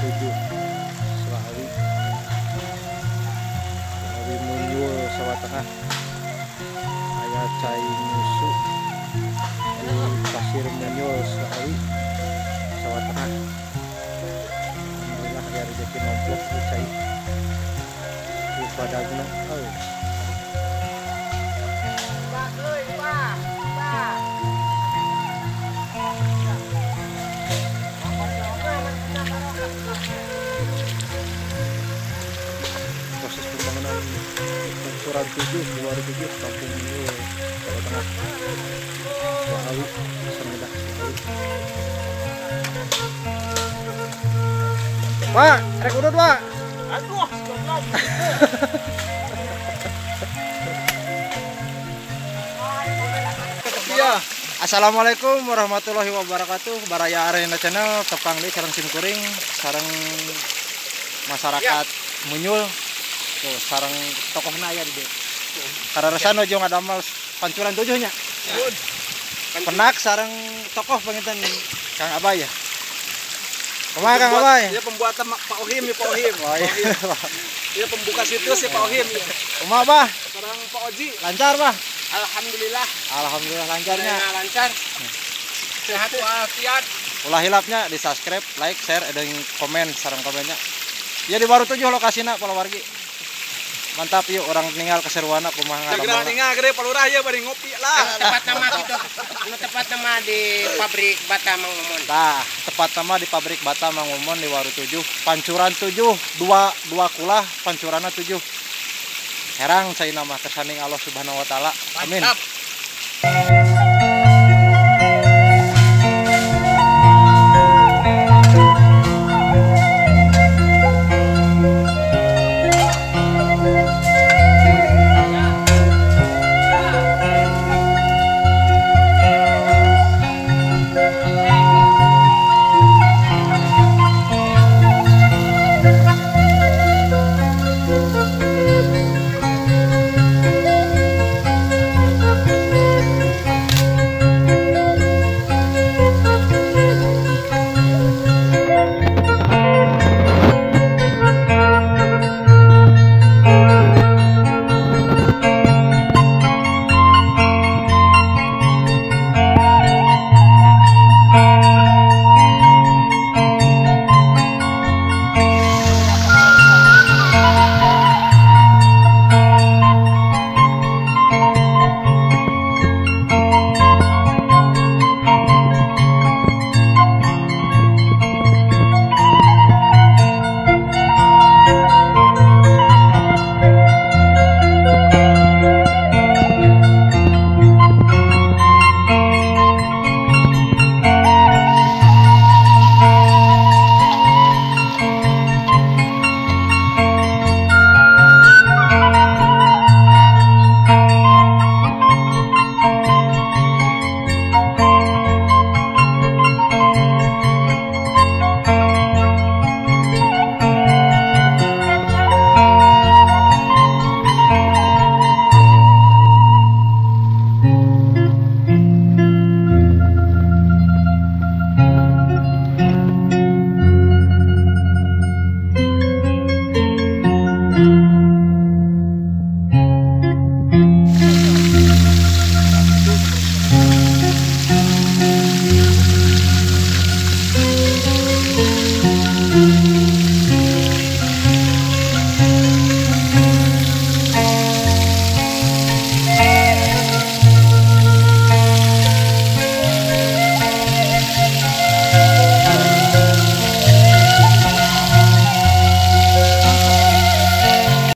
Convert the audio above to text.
7 Slawi. Slawi Munyul Jawa Tengah. Aya cai nyusu di Pasir Munyul Slawi Jawa Tengah. Alhamdulillah aya rezeki nomplok di cai. Di badagna euy. Proses pembangunan Pancuran 7 2007 Kampung Munyul Jawa Tengah. Slawi Semedah Slawi. Pak, rek udut, Pak. Aduh, goblok. Iya. Assalamualaikum warahmatullahi wabarakatuh. Baraya Arena Channel tepang deui sareng simkuring sareng masyarakat Munyul. Tuh, sareng tokohna aya di dieu. Kararesan nuju ngadamel Pancuran 7 nya. Penak sareng tokoh panginten Kang Abay ya. Kumaha Kang Abay? Ya pembuatan Pak Ohim ya Pak Ohim. Oh, iya. Ya pembuka situs ya Pak Ohim ya. Kumaha Bah? Sareng Pak Oji. Lancar Bah? Alhamdulillah. Alhamdulillah lancarnya. Lancar. Sehat walafiat. Ulah hilapnya di subscribe, like, share, dan komen sareng komennya. Ya di baru 7 lokasina palawargi. Mantap yuk orang tinggal keseruana kumaha ngadamel. Tinggal gede palurah ya bari ngopi lah. Tepat nama gitu. Anu tepat nama di pabrik Bata Mangumon. Tah, tepat nama di pabrik Bata Mangumon di Waru 7, Pancuran 7, dua kulah, pancuranna 7. Herang cai nama kesaning Allah Subhanahu wa taala. Amin. Mantap.